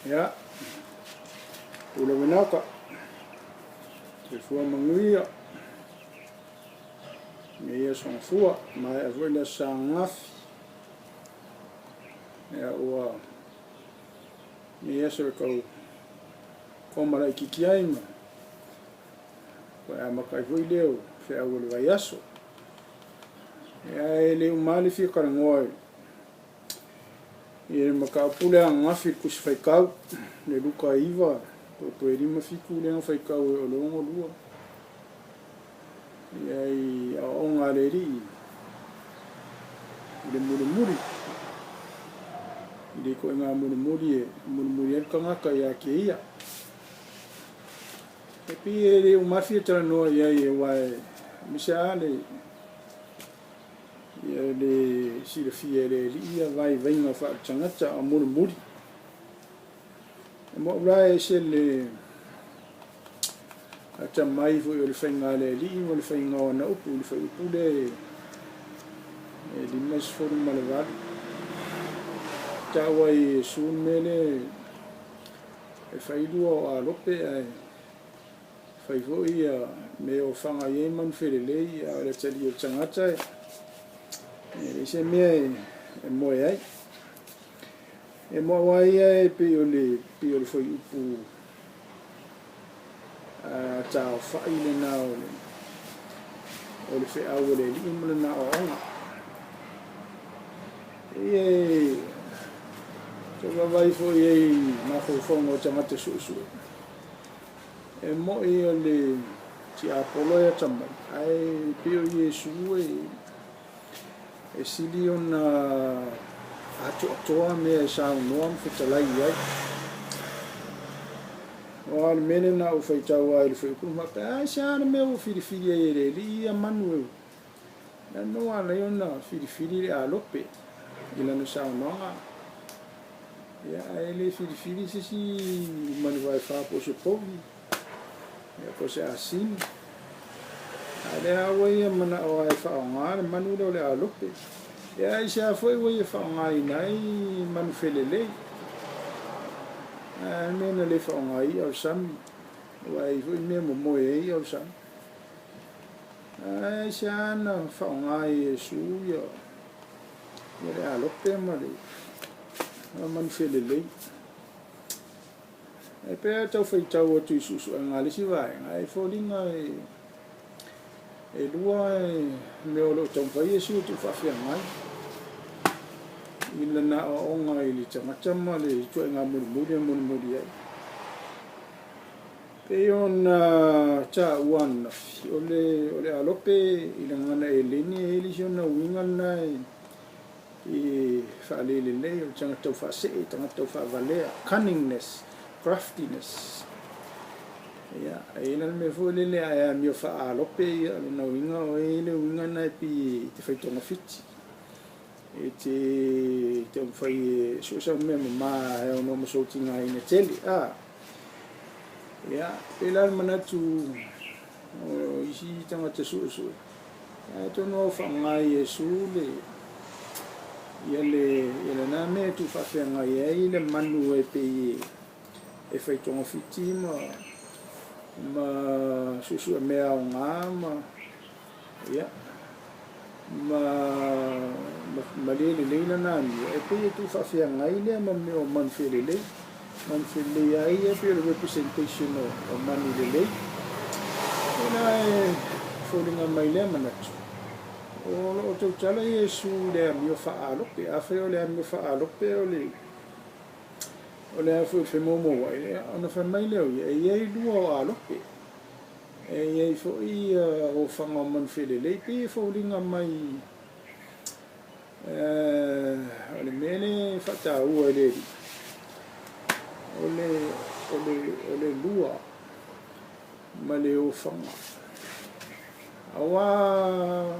Ia, pula venaka, soifua manuia, lenei aso gafua, maea foi le aso Sa ananafi. Ia, ua lenei aso e tau koma laitiiti ai ma toe amata ai foi lea o feau o le vaiaso. Ia, e le uma lava le fia talanoa i I le mataupu lea ananafi i le Tusi Faitau, le Luka 9, toe 5 7 lea na faitau ai o le 62. Ia i aoaoga a le Alii i le mulimuli, i le ituaiga mulimuli e mulimuli ai le tagata ia te ia. E pei e le uma lava le fia talanoa i ai aua e aemaise lava le Ia le silafia e le Alii ia vaivaiga faaletagata a mulimuli. E mo'u la e ese le atamai foi o le faiga a le Alii ma le faiga o ana upu i le fuaiupu lea e 58. Taua ai e Iesu le mea lea e fai lua o alope ae Fai foi ia mea e ofaga i ai manu felelei, a o le atalii o le tagata e leai se mea e moe ai. E moau lava ia e pei o le, pei o le fuaiupu taofai lena o le, o le feau a le Alii ma lana aoaoga. E tau vaavaai foi i ai i mafaufauga o tagata suesue. E moni o le tiapolo e atamai, ae pei o Iesu e sili ona atoatoa mea e saunoa ma fetalai i ai. Aua o le mea lea na ou faitau lava i le fuaiupu ma faapea, aisea le mea ua filifili ai e le Alii ia manu e Le mea ua ala ai ona filifili le alope i lana saunoaga, ia, ae le filifili se isi manu vaefa po o se povi, ia, po o se asini. A o lea lava ua ia manao lava e faaaoga le manu lea o le alope. Ia, aisea foi ua ia faaaogaina ai manu felelei? A le mea na le faaaoga ai i'a o le sami, aua e i ai foi mea e momoe ai i'a o le sami. Aisea na faaaoga e Iesu ia le alope ma le manu felelei? E pei lava tau faitau atu i suesuega a le isi vaega, e foliga e lua mea o lo o taumafai Iesu e tuufaafeagai i lana aoaoga i le tagata ma le ituaiga mulimuli e mulimuli ai. Pei ona taua ananafi, o le, o le alope i le gagana Eleni e i ai le isi ona uiga lena e, e faalelelei, o le tagata taufaasee, tagata taufaavalea, cunningness, craftiness. Ia, e i ai la le mea foi lele a e amio faa-alope, ia, o lona uiga o e i ai le uiga lena e pei e te fai togafiti. E te taumafai e sue sau mea mama e aunoa ma sou tigaina tele. A, ia, pei la le manatu o isi tagata suesue, atonu ua faaaoga e Iesu le, ia le, ia lena mea e tuufaafeagai ai le manu e pei e fai togafiti ma, ma suesue mea aoga ma, Ia, ma, ma, ma le lelei lana amio, e pei e tuufaafeagai lea ma mea o manu felelei. Manu felelei lava ia e pei o le representation o, o manu lelei. E la e foliga mai lea manatu, o lo o tautala Iesu i le amio faaalope. Afai o le amio faaalope o le, o le a foi o le femoumouai, ona fai mai lea o ia, e i ai lua o alope. E i ai foi ofaga o manu felelei, pei e foliga mai o le mea lea e faataua e le alii, o le, o le, o le lua ma le ofaga. Aua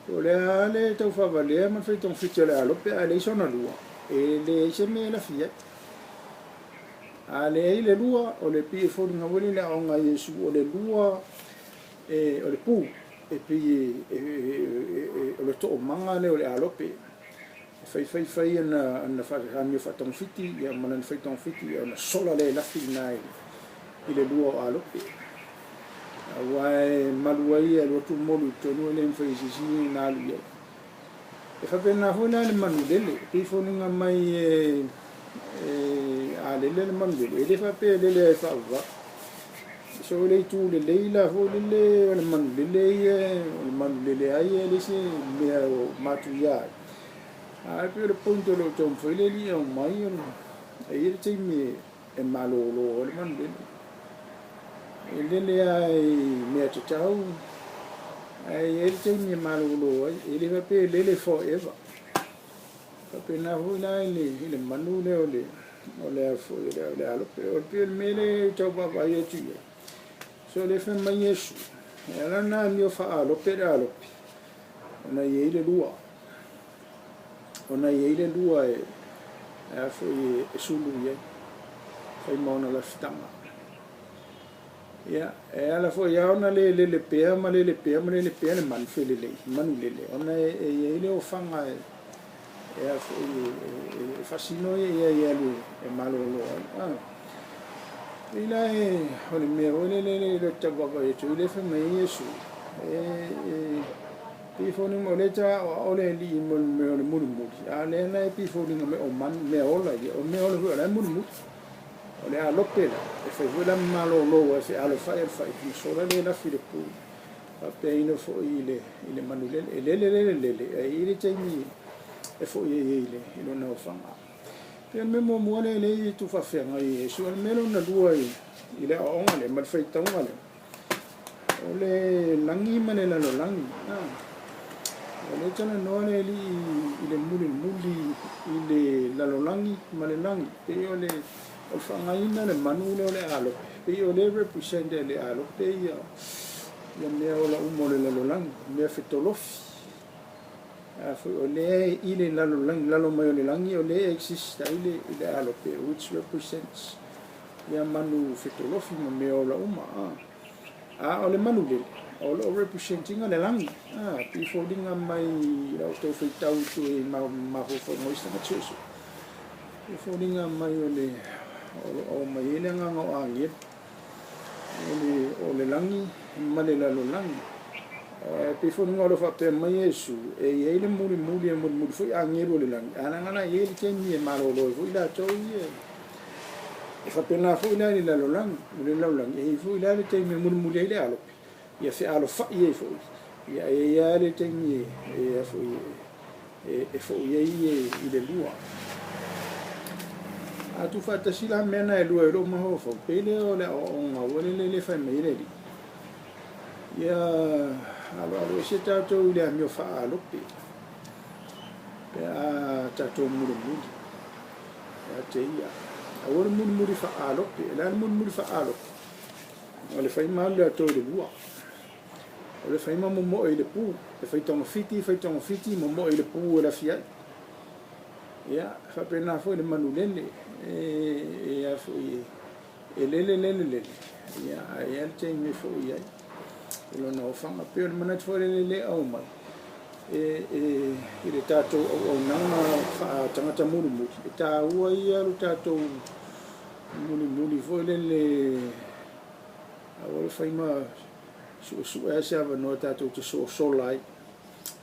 o le a le tau faavalea ma le fai togafiti o le alope ae leai sona lua, e leai se mea e lafi ai. A leai le lua, o le pei e foliga foi lele aoga a Iesu, o le lua e, o le pu, e pei e, o le toomaga lea o le alope. E Fai fai fai ana ana amio faatogafiti, ia ma lana faitogafiti, ia ona sola lea e lafi i ina i le lua o alope. Aua e malu ai e alu atu molu i totonu e le mafai e se isi ona alu i ai. E faapena foi la le manu lele, e pei e foliga mai e a lele le manu lele, e le faapea e lele ai faavavau. So o le itu lelei la foi lele o le manu lele ia, o le manu lele lava ia e leai se mea o matuia ai. Ae pei o le point o lo o taumafai le alii e aumai, e i ai le taimi e malolo ai le manu lele. E lele lava i mea tatau, ae i ai le taimi e malolo ai. E le faapea e lele forever. E faapena foi la i le manu lea o le o le foi o le alope. O le pei o le mea lea e tau vaavaai atu i ai. So o lea e fai mai Iesu, e ala ona amio faaalope le alope, ona e i ai le lua. Ona e i ai le lua e a foi e sulu i ai, fai ma ona lafitaga. Ia, e ala foi lava ona le lele pea ma lele pea ma lele pea le manu felelei, manu lele, ona e i ai le ofaga e a foi e faasino ai ia e alu e malolo ai. Ah. Pei la e, o le mea foi lele le le tau vaavaai atu ai lea fai mai ai Iesu, e pei e foliga mai o lea e ta aoao le Alii mo le mea o le mulimuli, a o lea la e pei e foliga mai o manu, mea ola ia, o mea ola foi o la e mulimuli. O le alope la, e fai foi la ma malolo ai, fealofai alofai, ona sola lea e lafi i le pu, faapeaina foi i le, i le manu lele. E lele lele lele, ae i ai le taimi e foi ai i le, i lona ofaga. Pei o le mea muamua lea e lei e tuufaafeagai e Iesu, o le mea lona lua i, i le aoaoga lea ma le faitauga lea, O le lagi ma le lalolagi. O lea e talanoa le Alii i le mulimuli i le lalolagi ma le lagi. Pei o le faagaina le manu lea o le alope, pei o lea e represent e le alope ia mea ola uma o le lalolagi, mea fetolofi. Foi o lea i le lalolagi, lalo mai o le lagi, o lea e exist ai le alope, which represents ia manu fetolofi ma mea ola uma a. A o le manu lele, o lo o represent ina le lagi, a, pei e foliga mai i lau tau faitau i tua i mafaufauga o isi tagata suesue, e foliga mai o le, o lo o aumai ai le agaga o agelu, o le, o le lagi ma le lalolagi. E pei e foliga o lo o faapea mai Iesu, e i ai le mulimuli e mulimuli foi agelu o le lagi, a leaga la e i ai le taimi e malolo ai foi latou ia. E faapena foi la i le lalolagi, o le lalolagi e i ai foi la le taimi e mulimuli ai le alope, ia fealofai ai foi, ia e i ai lava le taimi e, foi, e foi ai i le lua. A tuufaatasi la mea na e lua i lou mafaufau, pei lea o le aoaoga ua lele le fai mai ai le Alii. Ia aloaloese tatou i le amio faaalope pe a tatou mulimuli. Ia te ia. Aua le mulimuli faaalope. O le a le mulimuli faaalope? O le fai ma alu le ato i le lua. O le fai ma momoe i le pu. E fai togafiti, fai togafiti, momoe i le pu e lafi ai. Ia, faapena foi le manu lele. E a foi e lele lele lele. Ia, ae i ai le taimi e foi ai i lona ofaga. Pei o le manatu foi lele le aumai e, e, i le tatou auaunaga faa-tagata mulimuli, e taua ia lo tatou mulimuli foi lele, aua le fai ma suesue lava se avanoa tatou te sosola ai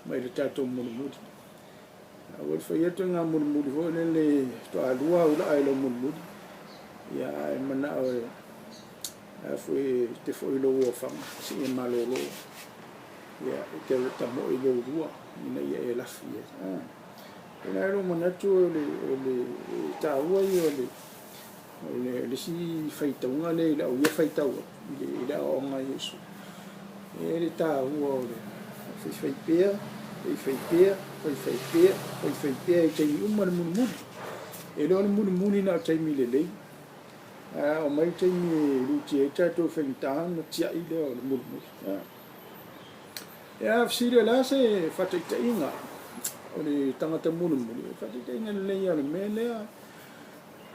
mai le tatou mulimuli. Aua le fai atu ituaiga mulimuli foi lele faatoa lua au laa i lau mulimuli, ia ae manao e a foi te foi i lou ofaga seia malolo, ia e te tamoe i lou lua ina ia e lafi ai. Ah. E la lou manatu o le, o le taua ia o le, o le, le isi faitauga lea i lau ia faitau i le, i le aoaoga a Iesu. E le taua o le faifai pea, faifai pea, faifai pea, faifai pea i taimi uma le mulimuli. E le o le mulimuli na o taimi lelei. A oo mai le taimi e lutia ai tatou i faigata ona tiai lea o le mulimuli. Ia, fesili o le a se faataitaiga o le tagata mulimuli? O le faataitaiga lelei lava o le mea lea,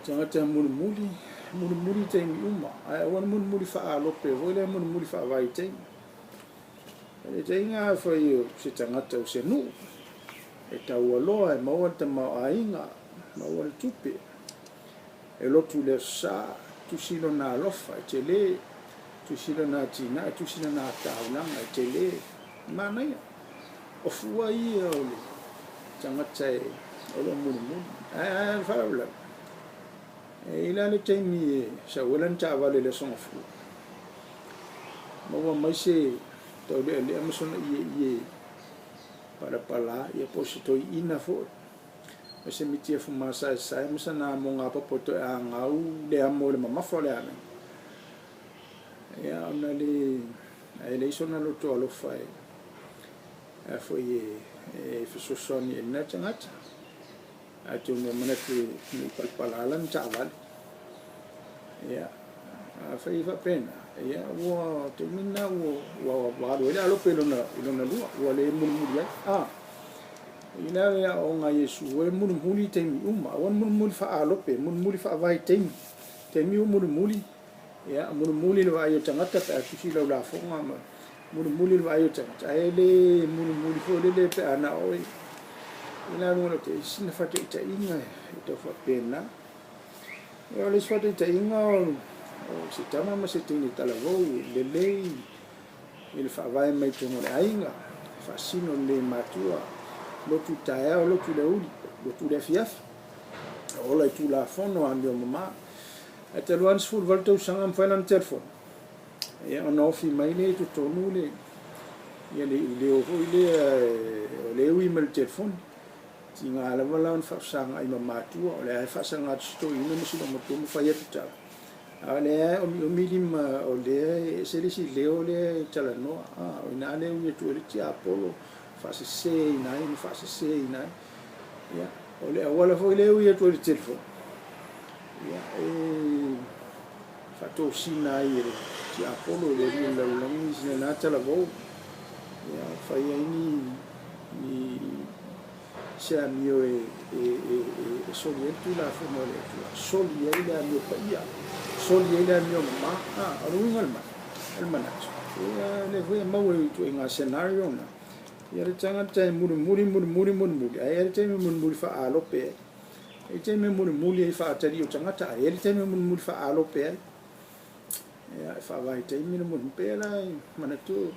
tagata mulimuli, mulimuli i taimi uma, ae aua le mulimuli faaalope foi lea, mulimuli faavaitaimi. Faataitaiga afai o se tagata o se nuu, E taualoa e maua le tamaoaiga, maua le tupe. E lotu i le Aso Sa, tusi lona alofa, e tele. Tusi lona atinae, tusi lona taulaga, e tele. E manaia. O fua ia o le tagata e o lo o mulimuli. Ae o le faalavelave, e i ai la le taimi e sau ai lana taavale i le Aso Gafua, maua mai se taulealea ma sona ieie palapala, ia po o se toeaina foi, ma se mitiafu masaesae ma sana amoga popo e toe agau le amo i le mamafa o le alaga. Ia, ona le, ae leai sona loto alofa e, a foi e fesoasoani i lena tagata. Atonu e manatu ne i palapala lana taavale. Ia, afai e faapena, ia ua taimi lena ua ua alu ai le alope i lona lua, ua le mulimuli ai. A, i le ale aoaoga a Iesu, e mulimuli i taimi uma, aua le mulimuli faaalope, mulimuli faavaitaimi. Taimi ua mulimuli, ia, mulimuli le vaai o tagata pe a tusi lau lafoga ma mulimuli le vaai o tagata, ae le mulimuli foi lele pe a na o oe. I la luga o te sina faataitaiga e tau faapena. Ia, o le isi faataitaiga o se tama ma se teine talavou lelei i le faavae mai totonu o le aiga, faasino lelei e matua, lotu i le taeao, lotu i le aoauli, lotu i le afiafi, ola i Tulafono, amio mama. Ae talu lava ona 18 tausaga mafai lana telefoni, ia ona ofi mai lea i totonu le ia le iuleo foi lea o lea e ui mai i le telefoni. Tiga lava la ona faafesagai ma matua, o lea e faasaga atu si toeaina ma si loomatua ma fai atu tala, a o lea e omiomi lima o lea e ese le isi leo lea e talanoa, a o i ina lea e ui atu ai le tiapolo, faaseseina ai ma faaseseina ai. Ia, o le auala foi lea e ui atu ai i le telefoni, ia, e faatosina ai e le tiapolo, e le alii o le lalolagi sina talavou, ia, fai ai ni se amio e soli ai le Tulafono a le Atua, soli ai le amio paia, soli ai le amio mama. A, o le uiga o le manatu, ia, o lea foi e maua i ituaiga scenario na, ia le tagata e mulimuli, mulimuli, mulimuli, ae i ai le taimi e mulimuli faaalope ai. E i ai le taimi e mulimuli ai faatalii o tagata, ae i ai le taimi e mulimuli faaalope ai. Ia, e faavaitaimi le mulimuli. Pei la e manatu,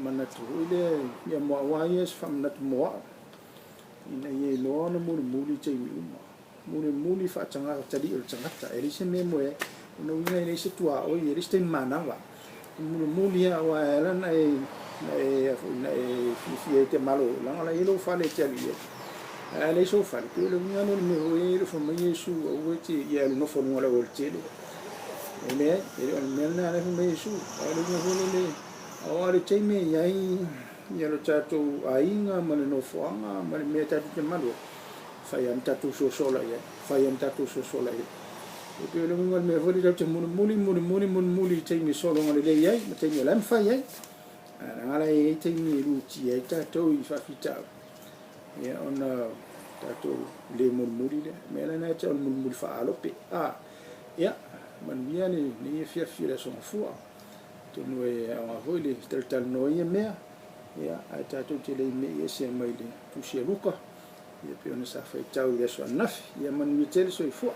manatu foi lea, ia mo au lava ia, se faamanatu mo au, ina ia iloa ona mulimuli i taimi uma. Mulimuli faatagatalii o le tagata, e leai se mea e moe ai. O lona uiga e leai se tuaoi, e leai se taimi manava. E mulimuli lava aua e ala ona e, na e fiafia ai e te malo, leaga o la e i ai lou fale e te alu i ai. Ae a leai sou fale, pei o le uiga lea o le mea foi lea e fai mai Iesu, aua e te ia e alu nofo i luga o le aualatele. E leai, e le o le mea lena lea e fai mai Iesu. A o le uiga foi lele, aua o le taimi e i ai ia lo tatou aiga ma le nofoaga ma le mea tatou te malu ai, fai lava ma tatou sosola i ai, fai lava ma tatou sosola i ai. E pei o le uiga o le mea foi lea tatou te mulimuli, mulimuli, mulimuli i taimi e sologa lelei ai ma taimi o la e mafai ai. Ae leaga la e i ai taimi e lutia ai tatou i faafitauli, ia ona tatou le mulimuli lea. O le mea lena e tau o le mulimuli faaalope. A, ia, manuia lenei afiafi o le Aso Gafua. Atonu e aoga foi le talatalanoa i ia mea, ia, ae tatou te le i me'i ese mai le Tusi a Luka, ia pei ona sa faitau i le aso ananafi. Ia manuia tele soifua.